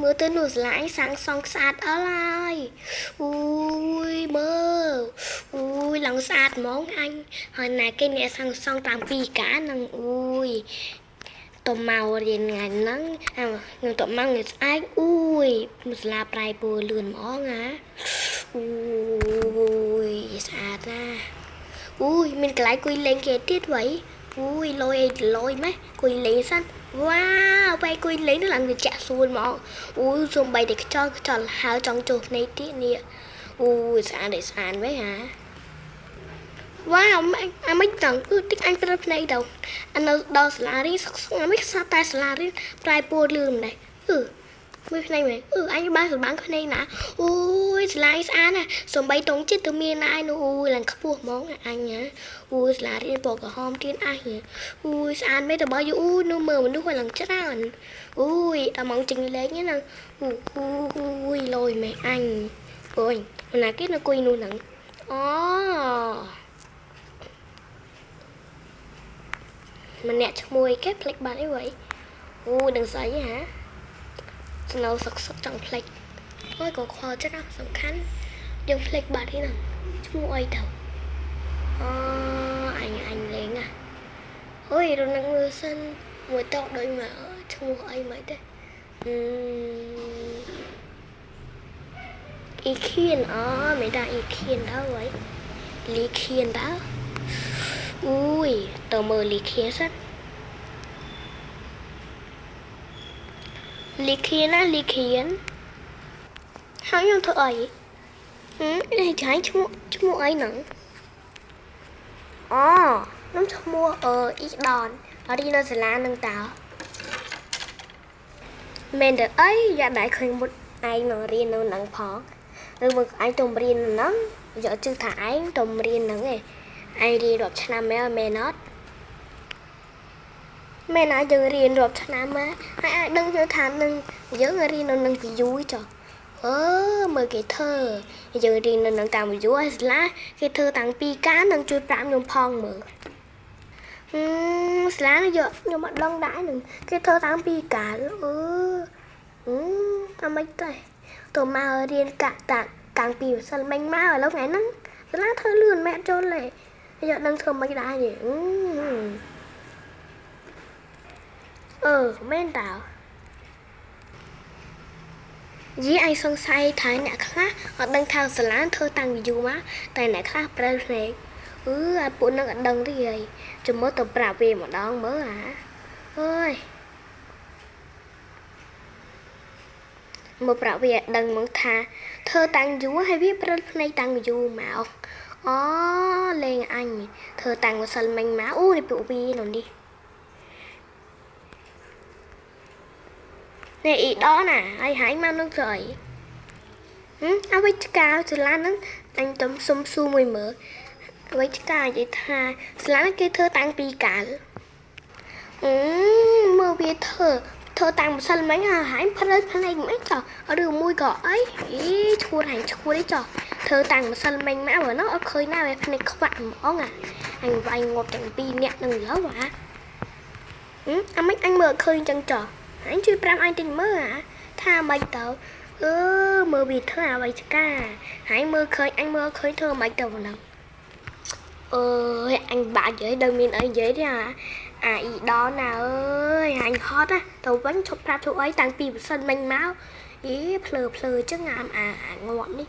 មើលទៅនោះសាលាអញសាងសង់ស្អាតអល់ហើយអូយមើលអូយឡើងស្អាតហ្មងអញហើយណាគេអ្នកសាងសង់តាំងពីកាលហ្នឹងអូយទៅមករៀនថ្ងៃហ្នឹងខ្ញុំទៅមកថ្ងៃស្អែកអូយសាលាប្រែពូលឿនហ្មងណាអូយស្អាតណាស់អូយមានកន្លែងគួយលេងគេទៀតវ៉ៃអូយលយអីលយម៉េះគួយលេងសិនវ៉ាវបែគួយលេងឡើងវាចាក់ស្រួលហ្មងអូយសំបីតែខ្យល់ខ្យល់ហើចង់ចូលភ្នែកទៀតនេះអូយស្អាតឯស្អាតវិញហាវ៉ាវអាមិនតង់គឺតិចអញប្រើភ្នែកទៅអានៅដល់សាលារៀនសុកសុកអាមិនសាតែសាលារៀនប្រែពូលឿនម្លេះអឺមួយភ្នែកមែនអឺអញបានសម្បាំងភ្នែកណាអូយសាលាស្អាតណាសំបីតងចិត្តទៅមានណាយនោះអូយឡើងខ្ពស់ហ្មងអញណាអូយសាលារៀនពណ៌ក្រហមទៀតអញអូយស្អាតមែនតបើយអូយនោះមើលមនុស្សឡើងច្រើនអូយដល់ម៉ោងចេញលេងហ្នឹងអូយលយមែនអញអូយណាគេនៅគួយនោះហ្នឹងអូម្នាក់ឈ្មោះអីគេផ្លេចបាត់អីវ៉ៃអូដឹងស្អីហ៎ស្នូសុកសុកចង់ផ្លេចហើយក៏ខ្វល់ចិត្តណាសំខាន់យើងផ្លេចបាត់ហ្នឹងឈ្មោះអីទៅអូអញអញលេងណាអូយរនឹងមើលសិនមួយតកដូចមកឈ្មោះអីមិនទេអឺអ៊ីខៀនអូមិនថាអ៊ីខៀនដល់វ៉ៃលីខៀនដល់អូយតើមើលលីខៀនសិនលីខៀនណាលីខៀនហើយខ្ញុំធ្វើអីហឹមនេះចាញ់ឈ្មោះឈ្មោះអីហ្នឹងអូខ្ញុំឈ្មោះអឺអ៊ីដនរៀននៅសាលានឹងតើមែនទេអីយ៉ាដែរឃើញមុតឯងនឹងរៀននៅនឹងផងឬមកឯងទៅរៀនហ្នឹងយកជឿថាឯងទៅរៀនហ្នឹងឯងឯងរៀនរាប់ឆ្នាំមែនមែនអត់មែនណាយើងរៀនរាប់ឆ្នាំមកហើយអាចដឹងយើងថានឹងយើងរៀននៅនឹងពីយូរចុះអឺមើលគេធ្វើយើងរៀននៅនឹងតាមយូរហើយស្លាគេធ្វើតាំងពីកាលនឹងជួយប្រាប់ខ្ញុំផងមើលហឹមស្លាយកខ្ញុំអត់ដឹងដែរនឹងគេធ្វើតាំងពីកាលអឺហឹមអាមិនទេទៅមករៀនកាក់តាតាំងពីម្សិលមិញមកឥឡូវថ្ងៃហ្នឹងស្លាធ្វើលឿនមែនចូលទេយកដឹងធ្វើមិនដែរទេអឺមែនតើយីឯងសង្ស័យថាអ្នកខ្លះអត់ដឹងថាសាលាធ្វើតាំងពីយូរមកតែអ្នកខ្លះប្រើភ្នែកអឺអាពួកនឹងអត់ដឹងទេហីចាំមើលទៅប្រាប់វាម្ដងមើលអាអើយមកប្រាប់វាដឹងមកថាធ្វើតាំងយូរហើយវាប្រើភ្នែកតាំងយូរមកអូលេងអញធ្វើតាំងម្សិលមិញមកអូនេះពួកវានៅនេះនេះអ៊ីដណាហើយហែងមកនឹងធ្វើអីហឹមអ្វីឆ្កៅសាលាហ្នឹងអញទៅសុំស៊ូមួយមើលអ្វីឆ្កៅនិយាយថាសាលាគេធ្វើតាំងពីកាលអឺមើលវាធ្វើធ្វើតាំងម្សិលមិញហែងផ្លេចផ្លេចមិនចោះឬមួយក៏អីអីឈួតហែងឈួតអីចោះធ្វើតាំងម្សិលមិញមកបើនោះអត់ឃើញណាវាភ្នែកខ្វាក់ហ្មងអាអញវាយងាប់ទាំងពីរនាក់នឹងលើអាអាមិនអញមើលឃើញចឹងចោះអញជួយប្រាប់អញតិចមើលអាថាមិនទៅអឺមើលវាធ្វើអ្វីឆ្កាហើយមើលឃើញអញមើលឃើញធ្វើមិនទៅប៉ុណ្ណឹងអើយអញបាក់និយាយដឹងមានអីនិយាយទេអាអាអ៊ីដនណាអើយអញហត់ណាទៅវិញឈប់ប្រាប់ធ្វើអីតាំងពីម្សិលមិញមកអីភ្លើភ្លើចឹងអាអាងាប់នេះ